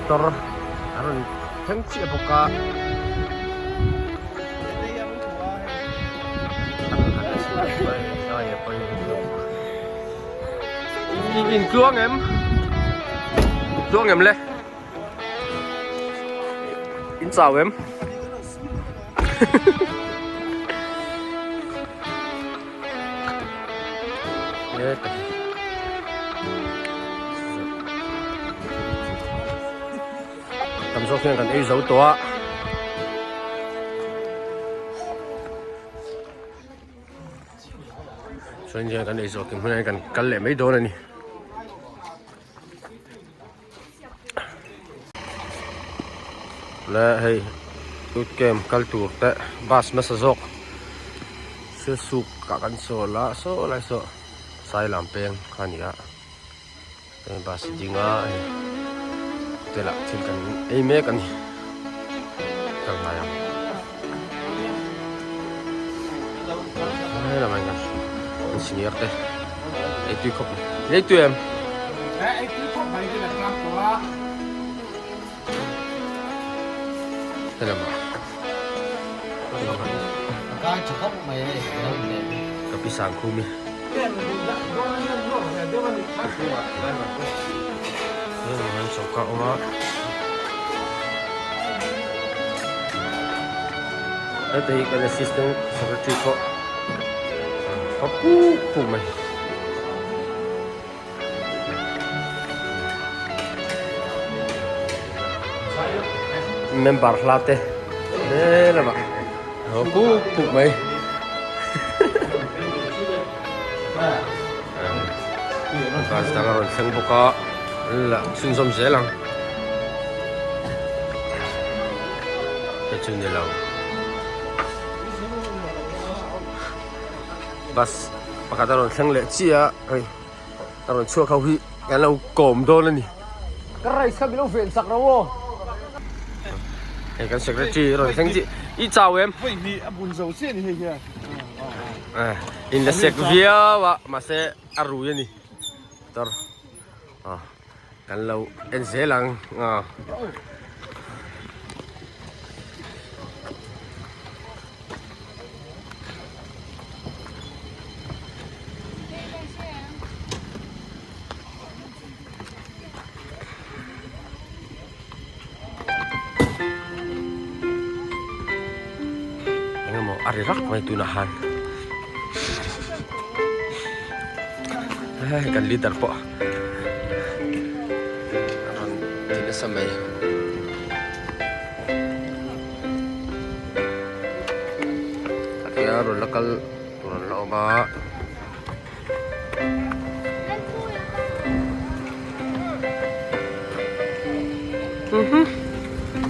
Motor a rawn thleng chiah bawk a. In tluang em? Tluang em le? In chau em? Tam zawk hian kan ei zo tawh a. Chuan hian kan ei zawh kim hunah hian kan kal leh mai dawn a ni. Le hei youth camp kal tur te bus hmasa zawk sialsuk ah kan sawl a saw lai saw sailam peng kha a ni a heng bus a ding a hei hotel ah thil kan ei mek a ni kal ngai ang helamah hian kan senior te ei tui khawp mai ei tui em. Helamah ka pi sang khum i helamah hian choka a awm a heta hi kan assistant secretary pawh a puk puk mai. Member hla te he lamah a puk puk mai bus dang a rawn thleng bawk a an la chhunzawm zel ang hei chu ni lo bus pakhat a rawn thleng leh chiah a hei. A rawn chhuak ho hi kan lo kawm dawn a ni. Ka rice kha min lo ven chak ro aw. Hei kan secretary rawn thleng chi i chau em? Vawi hnih a bun zo chiah a ni hei hian. Eh in la sek viau a mahse a rui a ni. Tor ah kan lo en zel ang ah. Engemaw a ri rak mai tunah han hei kan leader pawh a rawn ti nasa mai. Tia rawn la kal tur an la awm a.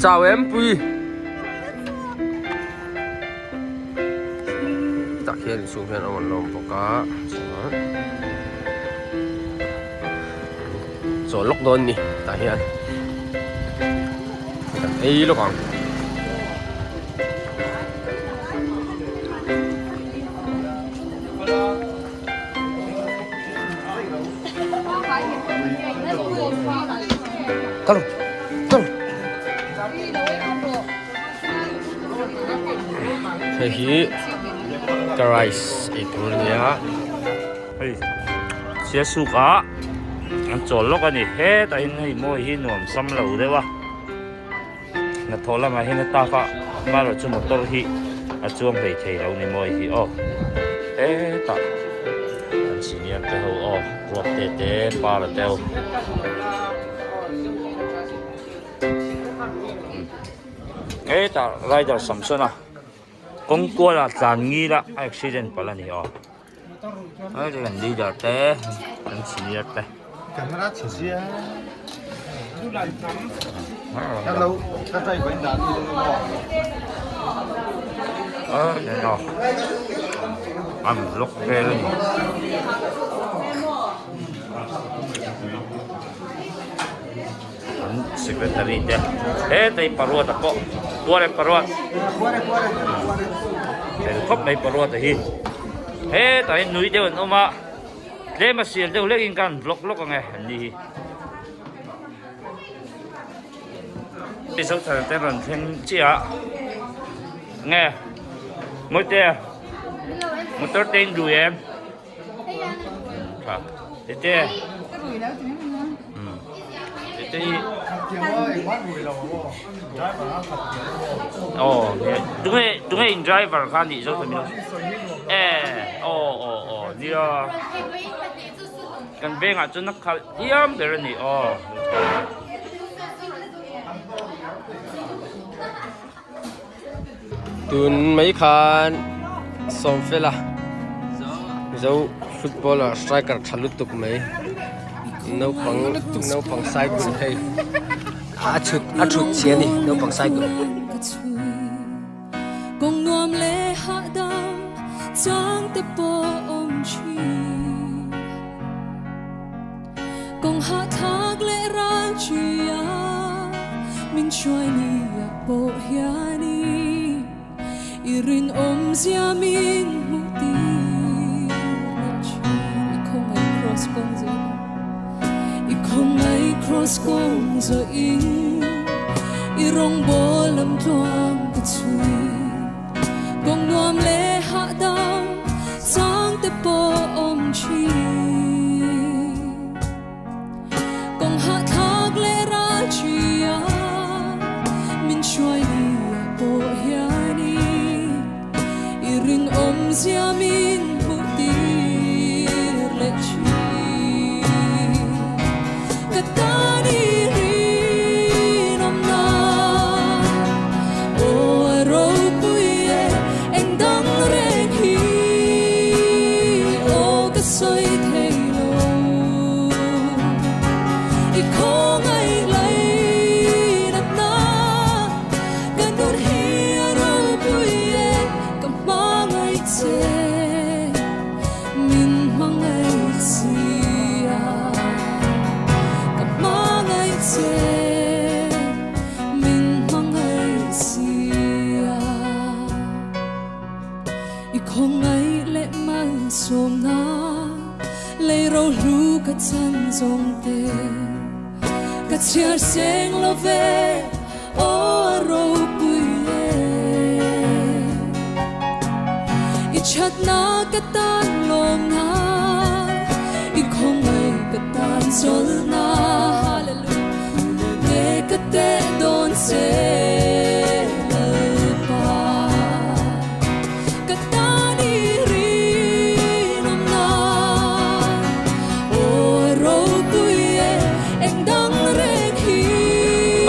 Chau em pui. Tak hian inchhung hian awm an la awm bawk a chuan chawl lawk dawn ni tah hian kan ei lawk ang. Kal kal hei hi ka rice ei tur a nia hei siasuk ah an chawl lawk a ni hetah hian hei mawi hi nuam sam lo deuh a. Hnathawh lamah hian a tak a, amaherawhchu motor hi a chuang hlei thei lo ni mawi hi aw. Hetah an senior te ho aw, ruak te te para te ho. Hetah rider Samson a kawng kuala tlan ngil a a accident palh a ni aw. Hei kan leader te kan senior te. Camera chhe zia. Hello, ka driver in dan ni lo. Ah, no. An vlog vel a ni. An secretary te hetai paruata pawh kuar em paruat fel khawp mai paruata hi hetah hian nui deuh an awm a tlem a sial deuh hlek in khan vlog lawk ang e an ni hi. Zothana te rawn thleng chiah a nge Mawite motor te in rui em tha tete tete hi aw tunge tunge in driver kha nih Zothana e aw aw aw nia Kan vengah chuan a khalh hiam ber a ni aw. Tun mai khan Sawmfela Mizo footballer striker tha lutuk mai naupang naupang cycle hei a chhut a thut chhi a ni naupang cycle.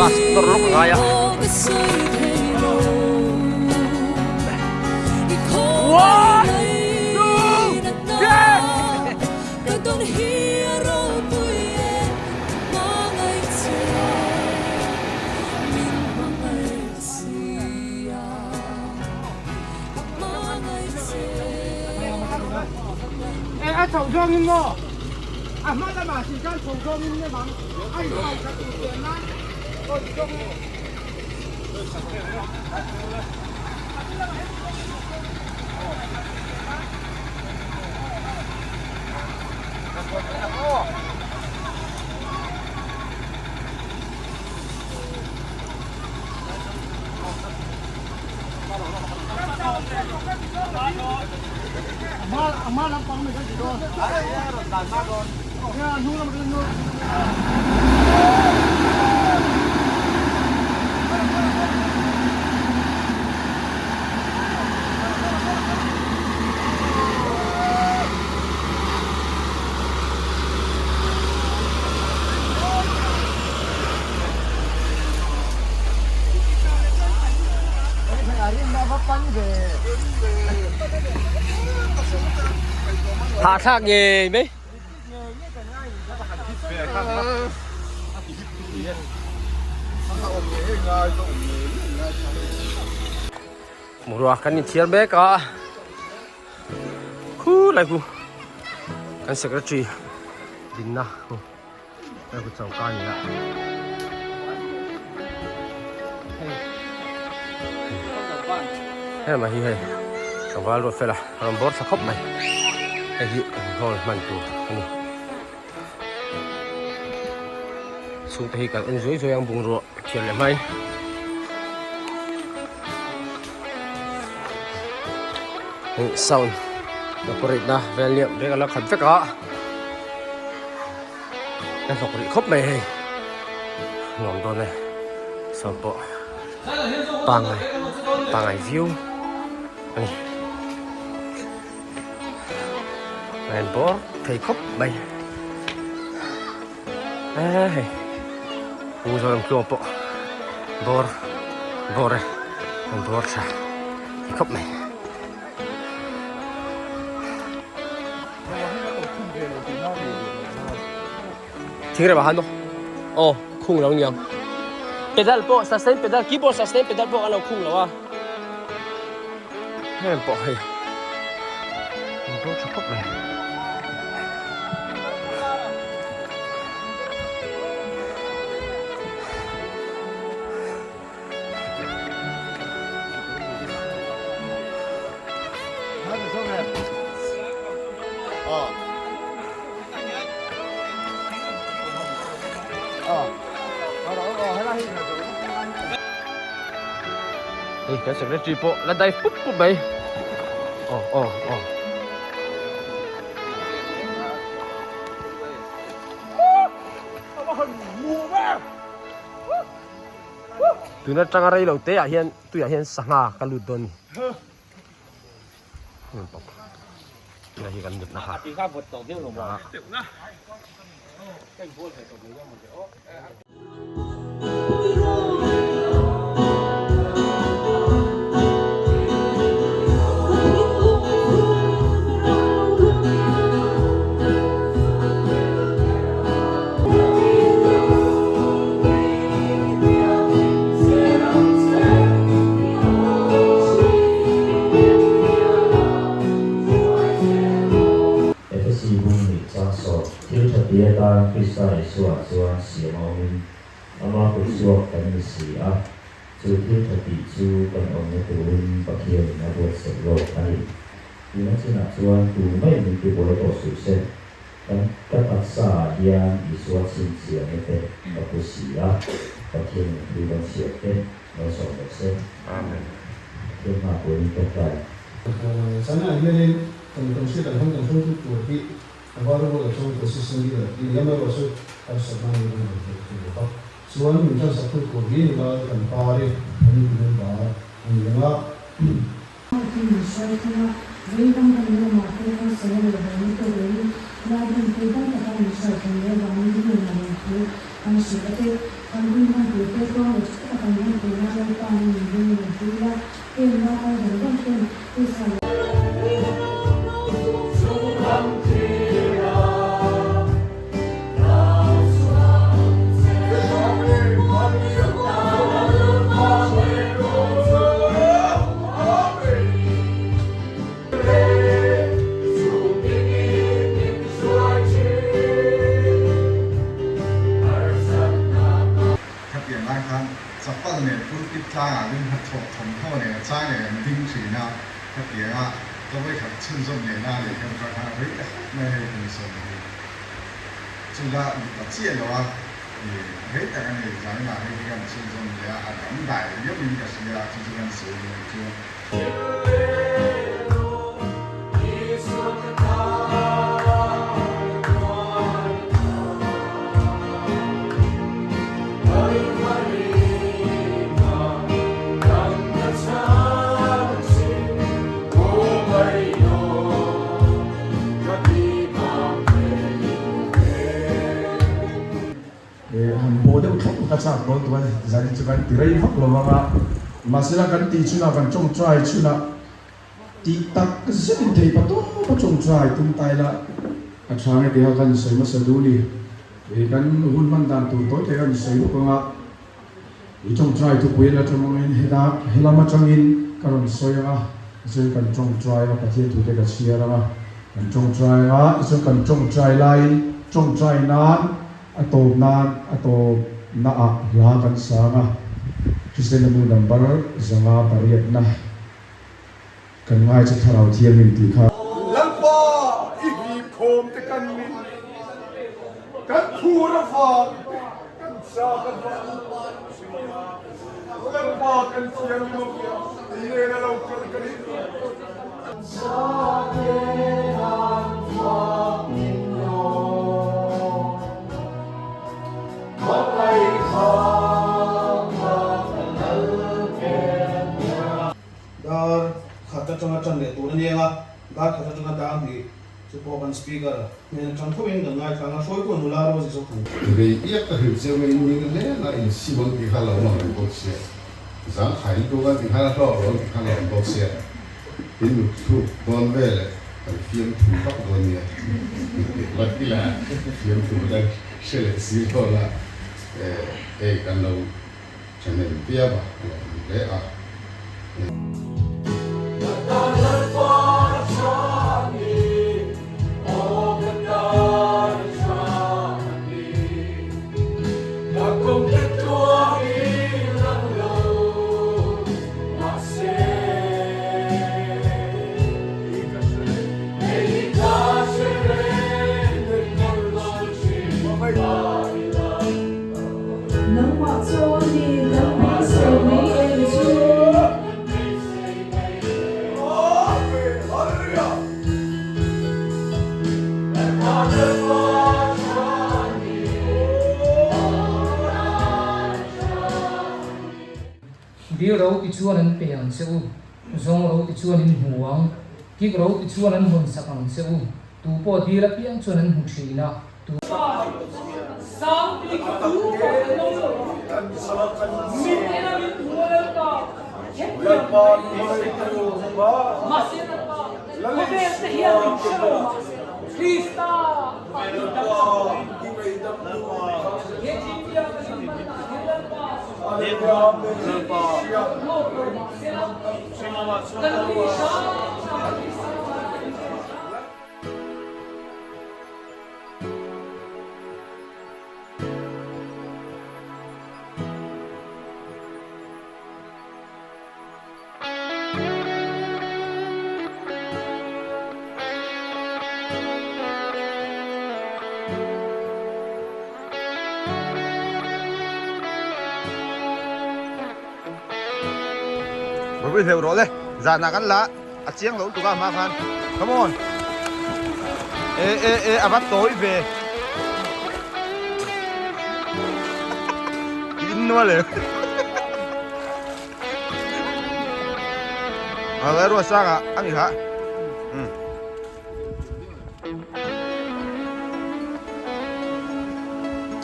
Bus nawr lawk a ngai a. Hahthlak ngei mai. Murua kan inthiar mek a khu lai khu kan secretary dinna khu lai khu choka a ni a hei mah hi hei tlangval ruat fel a rawn bawr thla khawp mai hei hi hall hman tur a ni. Chhungte hi kan en zuai zuai ang bungrua thian leh hmain. Hei sound decorate na vel liam vek a la khat vek a ka hlawk rih khawp mai hei nuam dawn e sound pawh pangai pangai viau a ni a in bawr thei khawp mai e hei pu zawrem tluang pawh bawr bawr e an bawr tha thei khawp mai. Thing rem a han aw aw khung lo niang pedal pawh sustain pedal keyboard sustain pedal pawh an lo khung lo a heng pawh hei an bo tha khawp mai. Hei kan secretary pawh la dai pup pup mai aw aw aw. Tun atanga rei lo te ah hian tuiah hian sangha ka lut dawn ni. Tuna hi kan mutna kha. Efesi bung nih chang sawt thil tha ti atan Krista Isua chuan siam a awmin ama kut chhuak kan ni si a, chu thil tha tih chu kan awmna turin Pathianin a buatsaih lawk a ni. Tuna chinah chuan tu mai min tibuai tawh suh se. Kan ka taksa ah hian Isua chhinchhiahna te ka pu si a, Pathianin thu kan chhiar te malsawm rawh se. Amen. Pathian hma turin tawngtai. China hianin kan kan hriat ang khan kan hruaitu tur hi a var rual atang position leader tih ni amaherawhchu harsatna an nei lo theih tur bawk a. Chuan min tan sak tu tur hi nula kan par i committee member a ni ang a. Heti min hruai thung a, vei dang dang lamah te harsatna leh buaina te ruiin lai hmunpui dang taka min hruai thung leh vangin i hnenah lawm thu kan hrilh a che. Kan hun hman tur te tluang leh tha taka kan hman theihna Lalpa in min ring lawm pui la, heng nau kal zawng zawng ten Krista leh Khatiang lai khan chapal nen pulpit tlangah ding hnathawh thawmhnaw nen a chang nen an ding thin a, khatianga ka vawikhat chhunzawm leh na leh hian kha khan a rei ta khawp mai a hei kum 20 chula mipa chiah lo a rei tak a ni zaninah hei hi kan chhunzawm leh a a dangdai riauin ka hria chu chu kan sawi duh ang chu. Han pawh deuh thlawp ka chak dawn tawh a zanin chu kan ti rei vak lo vang a mahsela kan tih chhunah kan tawngtai chhunah tih tak zetin thei pa tawp a tawngtai tum ta ila a tha nge tih kha kan sawi hmasa duh ni kan hun hman dan tur tawi te kan sawi bawk ang a i tawngtai thupui la tawng heta helam atangin ka rawn sawi ang a tichuan kan tawngtai a Pathian thu te ka chhiar ang a kan tawngtai ang a tichuan kan tawngtai laiin tawngtai nan A tawp nan a tawp na ah hla kan sang a, Kristian nu number 508 na kan ngai chu Thlarau Thianghlim tih kha. Lalpa i hip khawm te kan ni, kan phur a vang te, kan chak a vang. Lalpa kan thianghlim a vang, i nena lo kal kan intuah. Dar khat atanga tan leh tur a ni ang a, dar khat atanga dar hnih chu pawh kan speaker hnen atang thovin kan ngaithla ang a, hruaitu nula Rosie zawk han. Rei iak ka hrilh chiang mai in ning hle a in sim ang tih kha lo awm ang reng bawk sia, zang khai lutuk a tih khan a hlawk lo ang tih kha lo awm bawk sia, in nutthluk dawn veleh kan fiamthu vak dawn nia tih ila fiamthu dang hre leh si lo la hei kan lo Channel viau a a lo awm hle a. Nangmah chuan i kan beisei mai em chu? Dil ro ti chuan an pe ang che u, zawng ro ti chuan in hmu ang, kik ro ti chuan an hawn sak ang che u, tu pawh dil apiang chuan an hmu thin a. Bawi hleuh rawh le zanah kan la a chiang lo lutuk a hma khan come on e e e a va tawi ve in nual e a lai ruat sang ah a ni kha um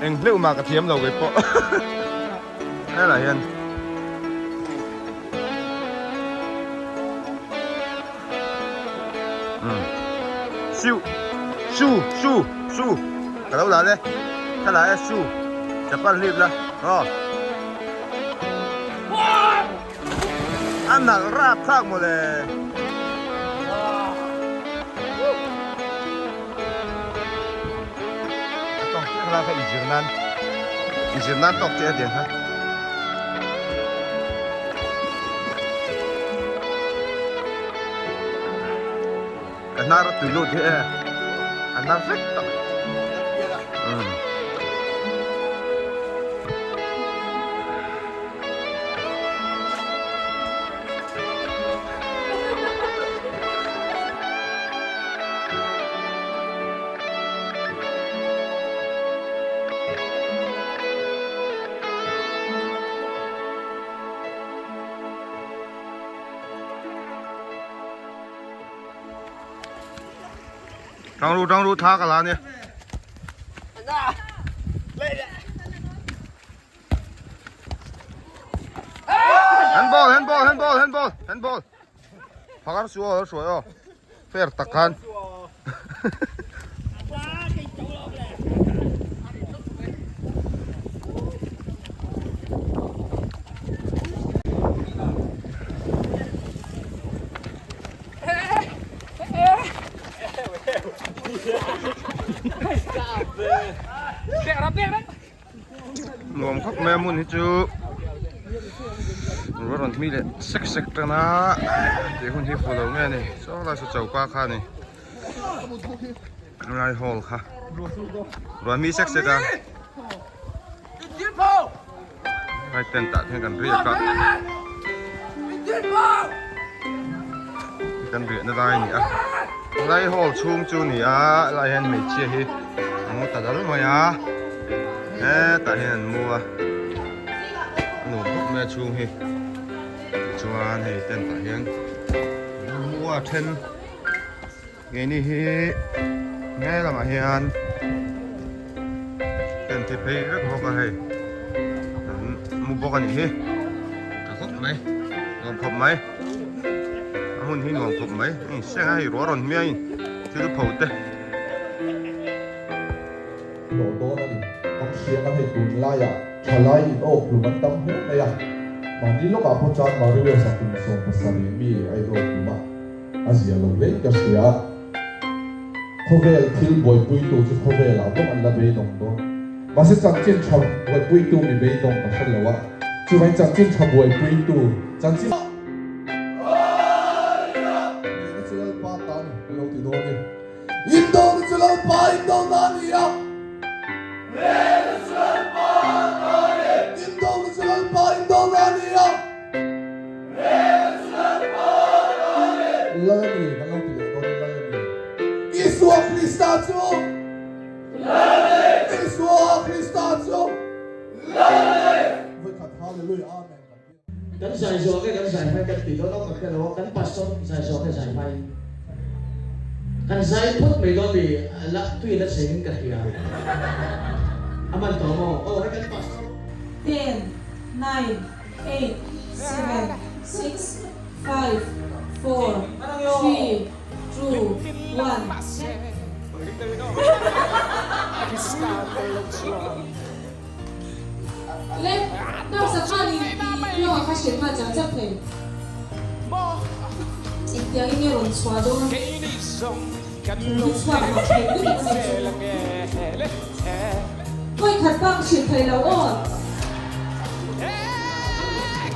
eng hleuh mah ka thiam lo kei pawh helai hian. Siu su su su ka lo la le ka la e su chapal hlip la aw a nalh rap thlak mawle a tawng chiah la kha inzir nan inzir nan tawk chiah a tiang kha. Ka hnar a tui lut hi e a na vek tawh. Umm. Tang ru tang ru tha ka la nia. Handball handball handball handball handball. Phakar su aw hruai aw. Fair tak khan. Nuam khawp mai a hmun hi chu ruah rawn hmi leh sek sek tan a tih hun hi fuh lo nge ni saw lai saw choka kha a ni lai hall kha ruah hmi sek sek a lai tent ah hian kan riak a. Kan riahna lai a ni a, lai hall chhung chu a ni a, helaiah hian hmeichhia hi a mu ta dal mai a, hetah hian an mu a, a nuam khawp mai a chhung hi tichuan hei tent ah hian an mu a then keini hi he lamah hian tent hi phei vek bawk a hei an mu bawk a nih hi tha khawp mai nuam khawp mai. A hmun hi nuam khawp mai hei seng a hei ruah rawn hmiai thil pho te. Hlawh dawn a ni. Kan hria kan hei tun laiah thalai in awk hlum an tam hle mai a, mahni lawkah pawh chuan Marius a kum 70 mi a in awk hlum a, a zia lo hle in ka hria. Khawvel thil buaipuitu chu khawvelah bawk an la beidawng dawn. Mahse chanchin tha buaipuitu mi beidawng ka hre lo a, chuvangin chanchin tha buaipuitu chanchin Nihna chu Lalpa ta a ni ka lo ti dawn e. Indona chu Lalpa indona a ni a. Nihna chu Lalpa ta a ni. Indona chu Lalpa indona a ni a. Lal a ni, kan lo ti leh dawn e, Lal a ni. Isua Krista chu Lal a ni. Isua Krista chu Lal a ni. Vawikhat Hallelujah Amen kan ti a. Kan zai zawh nge kan zai hmai kan ti dawn a, ka hre lo a, kan pastor zai zawh nge zai hmai kan zai phawt mai dawn mi la tui la cheng in ka hria a man tawh maw aw he kan pastor. Ten, nine, eight, seven, six, five, four, three, two, one. Le, taksa khan in i lawng kha hrilh nghal chak chak thei. Engtiang in nge rawn chhuah dawn a? Thu hi chhuak mak thei lutuk a ni chu. Vawi khat bak hrilh thei lo aw.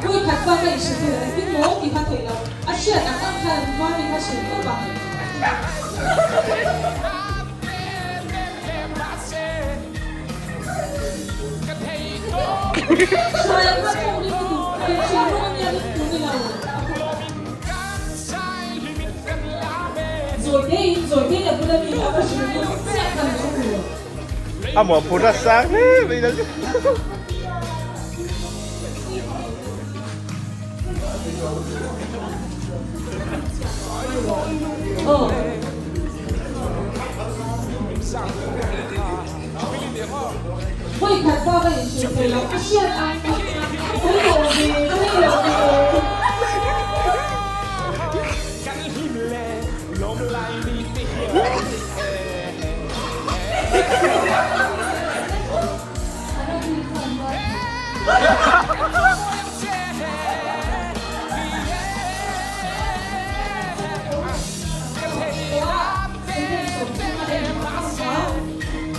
Vawi khat bak a inhrilh thei lo engtin maw tih kha theih lo. A hriat ang ang khan an hma mi kha hrilh tawp ang. Hruai kha pawh ring lutuk, inhrilh rawng ania ring tur ni lo. Zawitein, zawitein a bula mi a va hrilh lut chiah kha ni hre tur. A mawhphurh a sang hle mai lo chu. Aw. Vawi khat bak a inhrilh thei lo, a hriat ang pawimawh ve, pawimawh ve.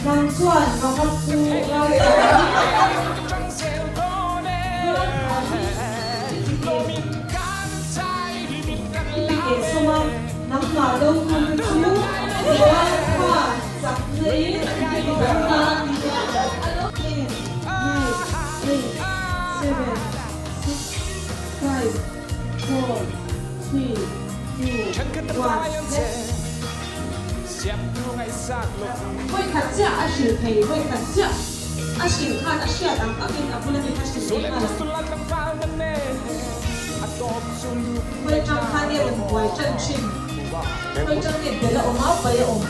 Nang chuan Rahab chu i ti keh sawm a, nangmah lo tu te chu ral kha chak na in i ti dang a. Ten, nine, eight, seven, six, five, four, three, two, one, let. Vawi khat chiah a hrilh thei, vawi khat chiah a hrilh khan a hriat ang angin a bula mi kha hrilh ve nghal ang. Vawi tang khan nge rawn buai tan thin, vawi tang nge bel a awm a, pai a awm.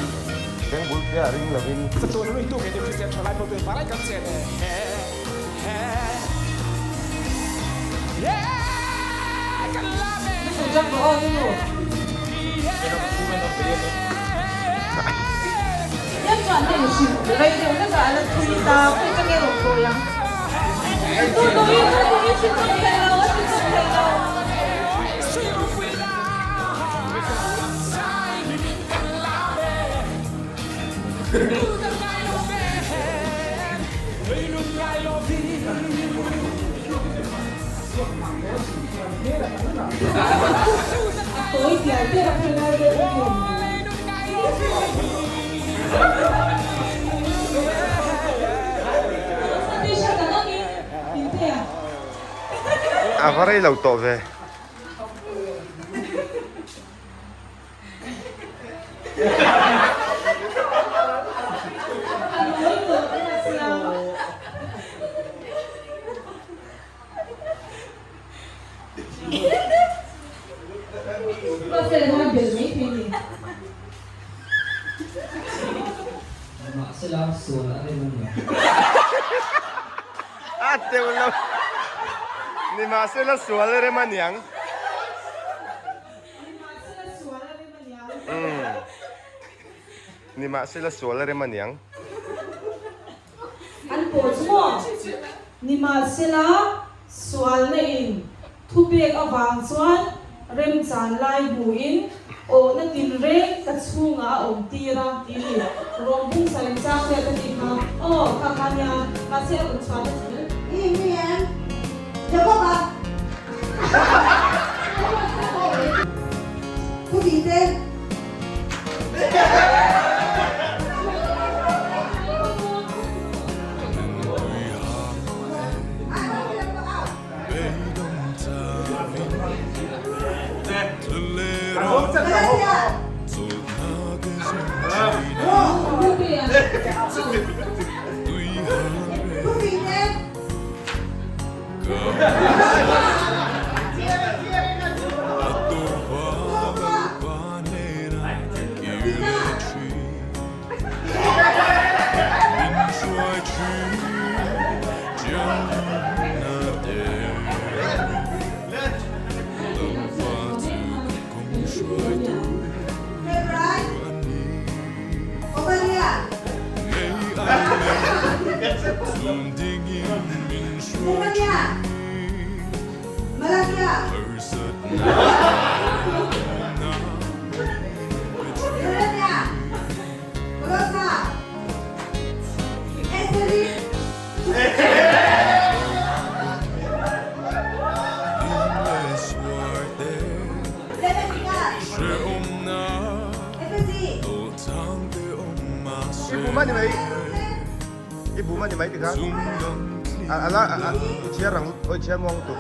Nunu tang rawh aw nunu. Em chuan hei hrilh rei deuh hlek a la thui ta pawh ka nge rawn kawi ang. Tu duhin tu duhin hrilh chawp thei lo a hrilh chawp thei lo. A tawi tial tial a phei lai deuh a ni. A va rei lo tawh ve. A nawi tawh teh a chiang. Ruatfela hian a belh mai thei a ni. Nimahsela sual a rem a ni. A teuh lo. Nimahsela sual a rem a niang. Nimahsela sual a rem a niang. Nimahsela sual a rem a niang. An pawh chu maw? Nimahsela, sualna in thupek avang chuan remchan lai hmuhin awhna tinreng ka chhungah a awm tir a ti ni. Rawng bung sarih chang vel ka tih kha aw kha kha nia, mahse a rawn chhuah na chu. I mi em? Jacob-a. Thu tih te. I bum a ni mai I bum a ni mai tikha a la i chhiar ang aw i chhiar muang lutuk.